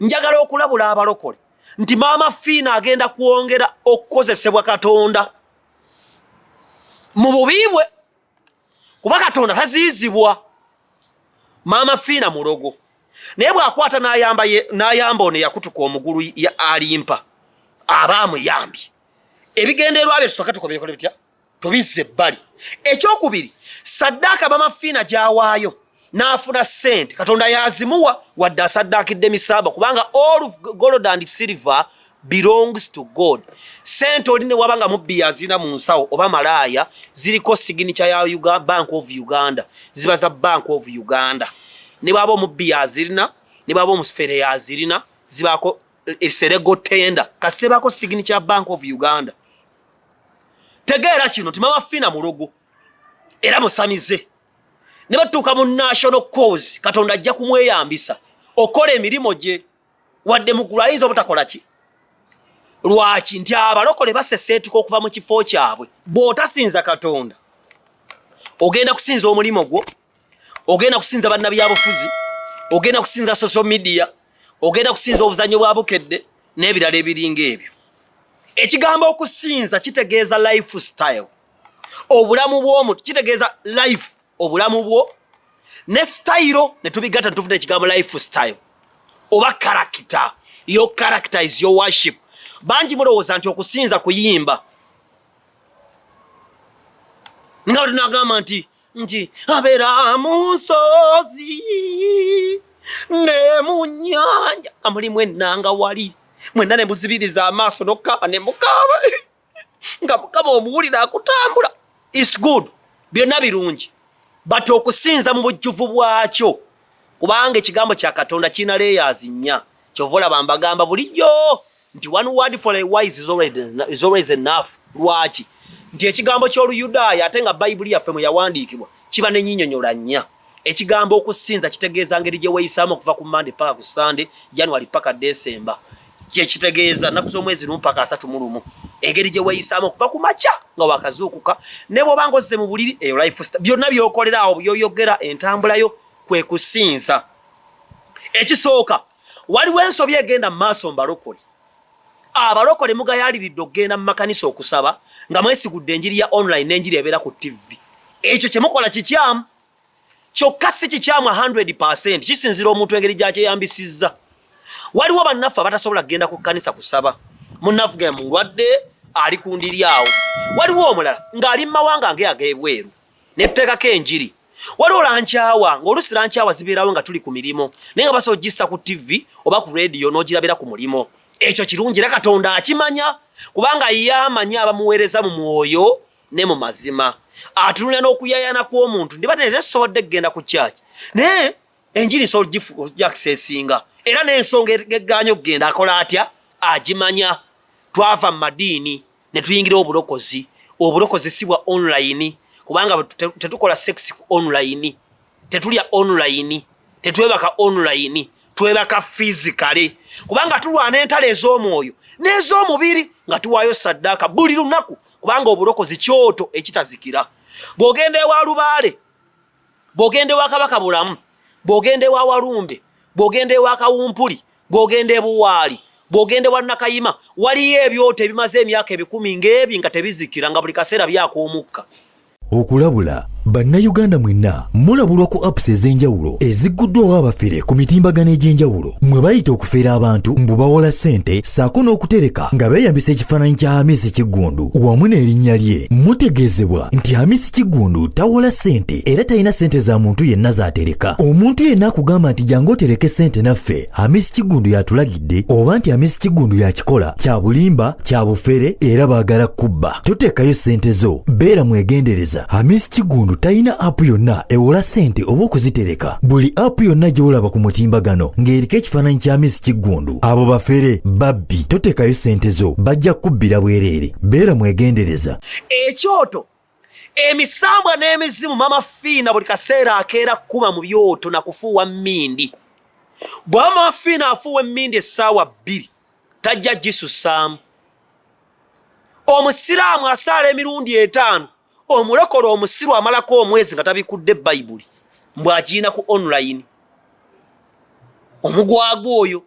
Njagala okulabula abalokole nti Maama Fiina agenda kwongera okukozesebwa Katonda mu bubi bwe, kuba Katonda taziizibwa. Maama Fiina mulogo, naye bw'akwata n'ayamba ono eyakutuka omugulu alimpa, aba amuyambye. Ebigendererwa bye tusooke tukobekole bitya, tubizze ebbali. Ekyokubiri, saddaaka Maama Fiina gy'awaayo n'afuna ssente, Katonda yazimuwa wadde asaddaakidde misaaba, kubanga all gold and silver belongs to God. Ssente oli ne waba nga mubbi yazina mu nsawo oba malaaya, ziriko signature ya Bank of Uganda, ziba za Bank of Uganda. Ne bwaba omubbi yazirina, ne bwaba omusfere yazirina, zibaako eserego tender, kasita ebaako signature ya Bank of Uganda. Tegeera kino nti Mama Fiina mulogo era musamize. Ne batuuka mu national cause, Katonda ajja kumweyambisa okukola emirimu gye, wadde muggulu ayinza obutakola ki. Lwaki? Nti abalokole baseseetuka okuva mu kifo kyabwe. Bw'otasinza Katonda, ogenda kusinza omulimu gwo, ogenda kusinza bannabyabufuzi, ogenda kusinza social media, ogenda kusinza obuzannyo bwa Bukedde n'ebirala ebiringa ebyo. Ekigambo okusinza kitegeeza lifestyle, obulamu bw'omuntu. Kitegeeza life, obulamu bwo ne style, ne tubigatta ne tufuna ekigambo lifestyle oba character. Your character is your worship. Bangi mulowooza nti okusinza kuyimba, nga bwe tunagamba nti abeera mu nsozi ne mu nnyanja, nga mulimu ennanga wali mwenna ne muzibiriza amaaso n'okukaaba ne mukaaba nga Mukama omuwulira akutambula. Is good, byonna birungi, but okusinza mu bujjuvu bwakyo, kubanga ekigambo kya Katonda kirina layers nnya. Kyova olaba mbagamba bulijjo nti one word for a wise is always enough. Lwaki? Nti ekigambo ky'Oluyudaaya, ate nga Bayibuli yaffe mwe yawandiikibwa, kiba n'ennyinyonyola nnya. Ekigambo okusinza kitegeeza ngeri gye weeyisaamu okuva ku Mande paka ku Sande, January paka December. Kyekitegeeza nnaku z'omwezi 1 paka 31, engeri gye weeyisaamu okuva ku makya nga wakazuukuka ne bw'oba ng'ozze mu buliri. Eyo lifestyle, byonna by'okolera awo, by'oyogera, entambulayo, kwe kusinza. Ekisooka, waliwo ensobi egenda mu maaso mu balokole. Abalokole mugayaliridde okugenda mu makanisa okusaba nga mwesigudde enjiri ya online n'enjiri ebeera ku TV. Ekyo kye mukola kikyamu. Kyokka si kikyamu 100, kisinzira omuntu engeri gyakyeyambisizza. Waliwo bannaffe abatasobola kugenda ku kkanisa kusaba, munnafuge mulwadde, ali ku ndiri awo. Waliwo omulala ng'ali mu mawanga nge ag'ebweru, ne tuteekako enjiri. Waliwo lunch hour, ng'oluusi lunch hour zibeerawo nga tuli ku mirimu, naye nga basobola ogissa ku TV oba ku radio n'ogirabira ku mulimu. Ekyo kirungi, era Katonda akimanya, kubanga ye amanyi abamuweereza mu mwoyo ne mu mazima. Atunulira n'okuyayana kw'omuntu. Ndiba tesobodde kugenda ku kyaki, naye enjiri nsobola ogiaccessinga, era n'ensonga eggaanya okugenda akola atya, agimanya. Twava mu madiini ne tuyingira obulokozi. Obulokozi si bwa online, kubanga tetukola sex ku online, tetulya online, tetwebaka online, twebaka physically, kubanga tulwana entalo ez'omwoyo n'ez'omubiri nga tuwaayo saddaaka buli lunaku, kubanga obulokozi kyoto ekitazikira. Bw'ogenda ewa Lubaale, bw'ogenda ewa Kabaka Bulamu, bw'ogenda ewa Walumbe, bw'ogenda ewa Kawumpuli, bw'ogenda ebuwaali, bw'ogenda ewa Nakayima, waliyo ebyoto ebimaze emyaka ebikumi ng'ebi nga tebizikira, nga buli kaseera byaka omukka. Okulabula Bannayuganda mwenna, mulabulwa ku apps ez'enjawulo ezigguddwawo abafere ku mitimbagano egy'enjawulo mwe bayita okufeera abantu mbu bawola ssente ssaako n'okutereka nga beeyambisa ekifaananyi kya Hamisi Kiggundu wamu n'erinnya lye. Mutegeezebwa nti Hamisi Kiggundu tawola ssente era talina ssente za muntu yenna z'atereka. Omuntu yenna akugamba nti jangu otereke ssente naffe, Hamisi Kiggundu yatulagidde, oba nti Hamisi Kiggundu yakikola, kya bulimba, kya bufere era baagala kubba. Toteekayo ssente zo, beera mwegendereza. Hamisi Kiggundu talina app yonna ewola ssente oba okuzitereka. Buli app yonna gy'olaba ku mutimbagano ng'eriko ekifaananyi kya Hamisi Kiggundu, abo bafere, babbi. Toteekayo ssente zo, bajja kukubbira bwereere. Beera mwegendereza. Ekyoto, emisambwa n'emizimu. Mama Fiina buli kaseera akeera kkuba mu byoto na kufuuwa mmindi. Bw'aba Mama Fiina afuuwa emmindi essaawa 2, tajja gisussaamu. Omusiraamu asaala emirundi etaano, omulokola omusiru amalako omwezi nga tabikudde Bayibuli, mbw'agiina ku online. Omugwagwa oyo.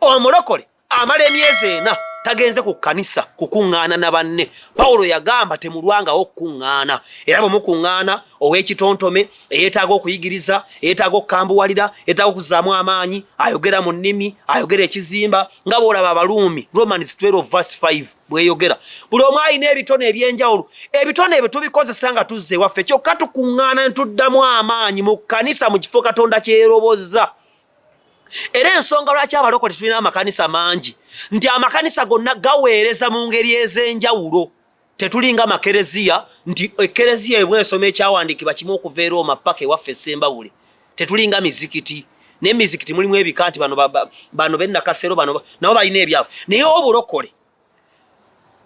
Omulokole amala emyezi ena tagenze ku kkanisa kukuŋŋaana na banne. Pawulo yagamba temulwangawo okukuŋŋaana, era bwe mukuŋŋaana ow'ekitontome eyeetaaga okuyigiriza, eyeetaaga okukambuwalira, eyeetaaga okuzzaamu amaanyi, ayogera mu nnimi, ayogera ekizimba, nga bw'olaba Abaruumi Romans 12 verse 5 bweyogera. Buli omu alina ebitone eby'enjawulo. Ebitone ebyo tubikozesa nga tuzza ewaffe, kyokka tukuŋŋaana ne tuddamu amaanyi mu kkanisa mu kifo Katonda kyerobozza. Era ensonga lwaki abalokole tulina amakanisa mangi nti amakanisa gonna gaweereza mu ngeri ez'enjawulo. Tetulinga makereziya nti ekereziya ebwa esoma ekyawandiikibwa kimu okuva e Rooma paka ewaffe Sembabule. Tetulinga mizikiti, naye mizikiti mulimu ebika nti bano bano b'e Nakasero bano nabo balina ebyabwe. Naye obulokole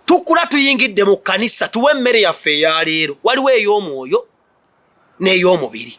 tukula tuyingidde mu kkanisa, tuwe emmere yaffe eya leero. Waliwo ey'omwoyo n'ey'omubiri,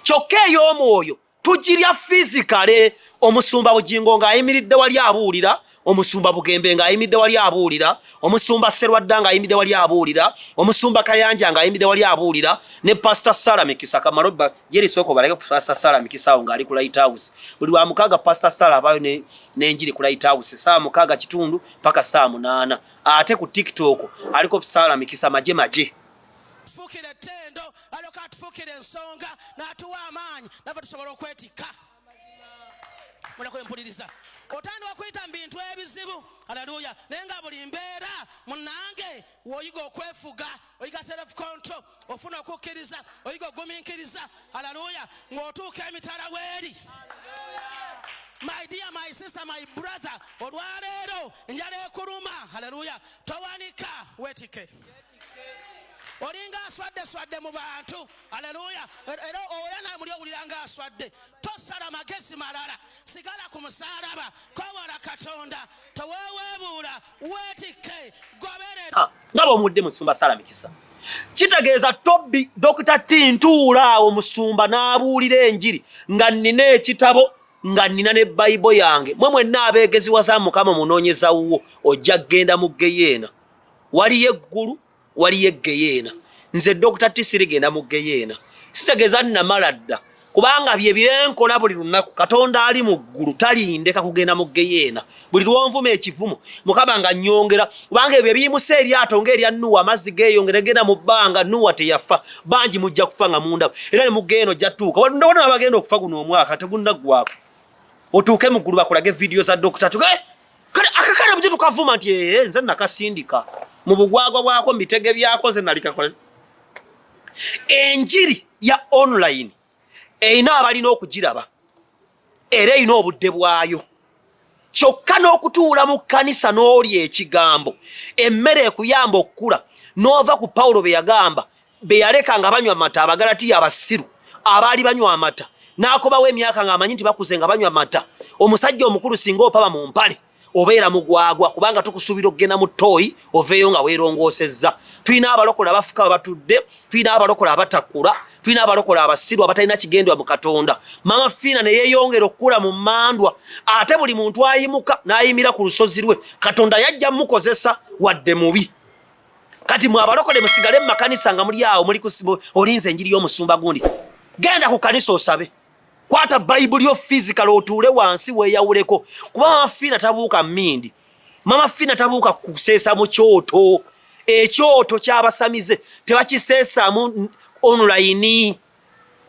kyokka ey'omwoyo tugirya fizikale. Omusumba Bugingo ng'ayimiridde wali abuulira, omusumba Bugembe ng'ayimiridde wali abuulira, omusumba Serwadda ng'ayimiridde wali abuulira, omusumba Kayanja ng'ayimiridde wali abuulira, ne Pasita Sara Mikisa Kamaloba Jerry Soko baleke ku Pasita Sara Mikisa awo ng'ali ku Lighthouse. Buli wa mukaaga Pasita Sara abaayo n'enjiri ku Lighthouse saa 6:15 paka saa 8. Ate ku TikTok aliko Sara Mikisa maje maje. Tufukire ettendo, alyoka atufukire ensonga n'atuwa amaanyi naffe tusobola okwetikka. Mulako empuliriza, otandika okuyita mu bintu ebizibu, haleluya, naye nga buli mbeera munange woyiga okwefuga, oyiga self control, ofuna okukkiriza, oyiga okugumiikiriza, haleluya, ng'otuuka emitala weeri. My dear, my sister, my brother, olwaleero enjala ekuluma, haleluya, towanika, weetike. Olinga aswadde swadde mu bantu, haleluya, era era nawe muli owulira nga aswadde. Tosala magezi malala, sigala ku musaalaba, kowala Katonda, teweeweebuula, weetikke, goberera. Nga bw'omuwulidde musumba Sara Mikisa, kitegeeza Tobi Dokita T ntuula awo musumba n'abuulira enjiri nga nnina ekitabo nga nnina ne Bayibo yange. Mwe mwenna abeegeziwaza Mukama munoonyeza wuwo, ojja kugenda mu ggeyeena. Waliyo eggulu, waliyo eggeyeena. Nze Dokita T sirigenda mu ggeyeena. Sitegeeza nnamala dda, kubanga bye byenkola buli lunaku. Katonda ali mu ggulu talindeka kugenda mu ggeyeena. Buli lwonvuma ekivumo Mukama nga nnyongera, kubanga ebyo ebiyimusa eryato ng'erya Nuwa, amazzi geeyongera genda mu bbanga, Nuwa teyafa. Bangi mujja kufa nga mundaba, era ne mu ggeyeena ojja tuuka. Waliwo abagenda okufa guno omwaka tegunnaggwako, otuuke mu ggulu bakulage vidiyo za Dokita T. Kale akakana buje tukavuma nti ee nze nakasindika mu bugwagwa bwako mu bitege byako nze nalikakola. Enjiri ya online erina abalina okugiraba era erina obudde bwayo. Kyokka n'okutuula mu kkanisa n'olya ekigambo, emmere ekuyamba okukula, n'ova ku Pawulo bye yagamba be yaleka nga banywa mata, Abagalatiya abasiru abaali banywa amata, n'akomawo emyaka ng'amanyi nti bakuze nga banywa mata. Omusajja omukulu singa opaba mu mpale obeera mugwagwa, kubanga tukusuubira okugenda mu ttooyi oveeyo nga weerongoosezza. Tulina abalokole abafuka abatudde, tulina abalokole abatakula, tulina abalokole abasiru abatalina kigendwa mu Katonda. Mama Fiina ne yeeyongera okukula mu mmandwa, ate buli muntu ayimuka n'ayimira ku lusozi lwe, Katonda yajja mukozesa wadde mubi. Kati mwe abalokole musigale mu makanisa nga muli awo muli olinze enjiri y'omusumba gundi. Genda ku kanisa osabe, kwata Bayibuli yo physical otuule wansi weeyawuleko, kuba Mama Fiina tabuuka mmindi, Mama Fiina tabuuka kuseesa mu kyoto. Ekyoto ky'abasamize tebakiseesaamu online.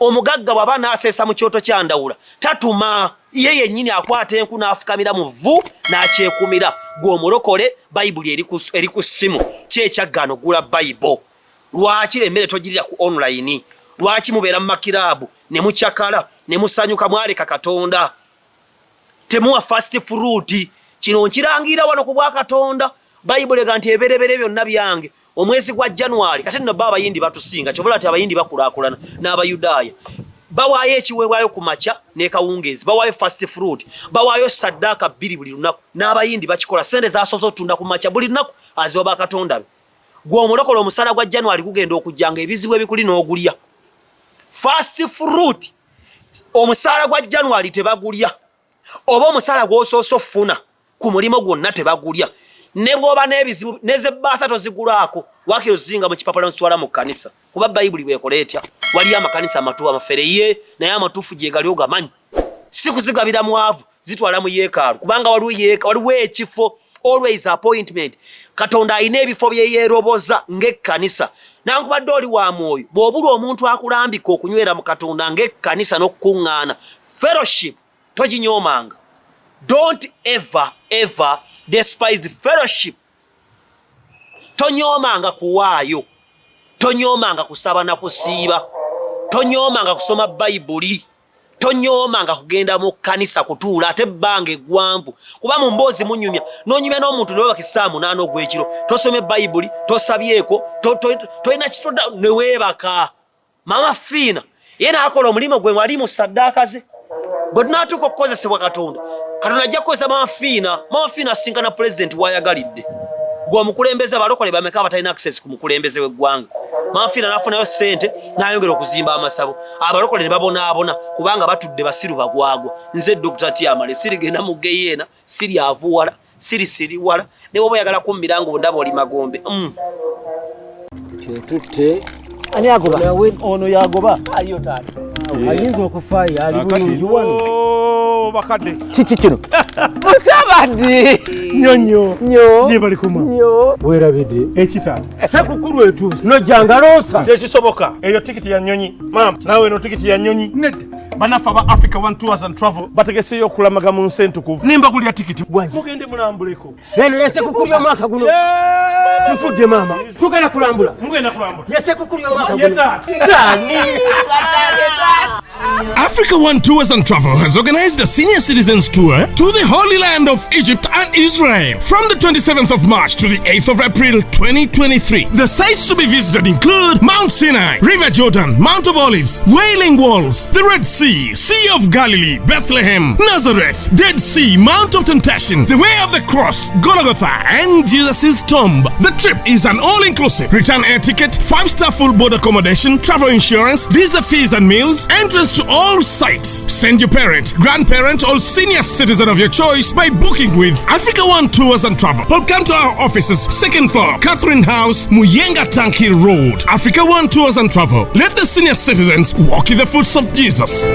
Omugagga bw'aba anaaseesa mu kyoto kya Ndawula tatuma, ye yennyini akwata enku n'afukamira mu vvu n'akyekumira. Ggwe omulokole Bayibuli eri ku ssimu, ki ekyaggaana okugula Bayibo? Lwaki emmere togirira ku online? Lwaki mubeera mu makiraabu ne mucakala ne musanyuka mwaleka Katonda? Temuwa fast fruit. Kino nkirangira wano ku bwa Katonda. Bayibuli ega nti eberebere byonna byange. Omwezi gwa January, kati nno bo Abayindi batusinga, kyova olaba nti Abayindi bakulaakulana n'Abayudaaya. Bawaayo ekiweebwayo ku makya n'ekawungeezi, bawaayo fast fruit, bawaayo saddaaka 2 buli lunaku. N'Abayindi bakikola, ssente z'asoose otunda ku makya buli lunaku aziwa bakatonda be. Gwe omulokole omusaala gwa January gugenda okujja nga ebizibu ebikuli n'ogulya. Fast fruit, omusaala gwa January tebagulya, oba omusaala gw'osoose ofuna ku mulimu gwonna tebagulya. Ne bw'oba n'ebizibu n'ezebbaasa tozigulaako, waakiri ozizinga mu kipapula n'ozitwala mu kkanisa, kuba Bayibuli bw'ekola etya. Waliyo amakanisa amatuufu amafere ye, naye amatuufu gye gali ogamanyi. Si kuzigabira mwavu, Zitwala mu yeekaalu, kubanga waliwo yeeka, waliwo ekifo, always appointment. Katonda alina ebifo bye yeeroboza ng'ekkanisa. Nankubadde oli wa mwoyo, bw'obulwa omuntu akulambika okunywera mu Katonda ng'ekkanisa n'okukuŋŋaana, fellowship toginyoomanga. Don't ever ever despise fellowship. Tonyoomanga kuwaayo, tonyoomanga kusaba na kusiiba, tonyoomanga kusoma Bayibuli, tonyoomanga kugenda mu kkanisa kutuula ate ebbanga eggwanvu, kuba mu mboozi munyumya n'onyumya n'omuntu ne babaka essaawa 8 ogw'ekiro, tosomye Bayibuli, tosabyeko, tolina kitoda ne weebaka. Maama Fiina ye n'akola omulimu gwe wali mu saddaaka ze. Bwe tunaatuuka okukozesebwa Katonda, Katonda ajja kukozesa Maama Fiina. Maama Fiina asinkana pulezidenti w'ayagalidde. Gwe omukulembeze, abalokole bameka abatalina access ku mukulembeze w'eggwanga? Maama Fiina n'afunayo ssente n'ayongera okuzimba amasabo, abalokole ne babonaabona kubanga batudde basiru bagwagwa. Nze Dr. Tiamale sirigenda mu geyeena, siri avuwala, siri siriwala, ne bw'oba oyagala kummira ng'ondaba oli magombe. Kyetutte. Ani agoba? Ono yagoba. Ayo taata. Ayinza okufa ali bulungi wano. Oh, bakadde. Kiki kino? Mutabani. Nnyo nnyo. Nnyo. Gye bali kuma. Nnyo. Weerabidde. Ekitaata. Ssekukulu etuuse. Nojja loosa. Tekisoboka. Eyo tikiti ya nnyonyi. Maama, naawe eno tikiti ya nnyonyi. Nedda. Bannaffe aba Africa One Tours and Travel bategeseeyo okulamaga mu nsi entukuvu. Nimbagulira tikiti. Mugende mulambuleko. Eno ye ssekukulu y'omwaka guno. Nfudde maama. Tugenda kulambula. Mugenda kulambula. Ye ssekukulu y'omwaka Ye guno. taata. Nzani? Africa One Tours and Travel has organized a senior citizens tour to the Holy Land of Egypt and Israel from the 27th of March to the 8th of April 2023. The sites to be visited include Mount Sinai, River Jordan, Mount of Olives, Wailing Walls, the Red Sea, Sea of Galilee, Bethlehem, Nazareth, Dead Sea, Mount of Temptation, the Way of the Cross, Golgotha, and Jesus' tomb. The trip is an all-inclusive return air ticket, 5-star full board accommodation, travel insurance, visa fees and meals, entrance to all sites. Send your parent, grandparent, or senior citizen of your choice by booking with Africa One Tours and Travel. Or come to our offices, second floor, Catherine House, Muyenga Tank Hill Road. Africa One Tours and Travel. Let the senior citizens walk in the footsteps of Jesus.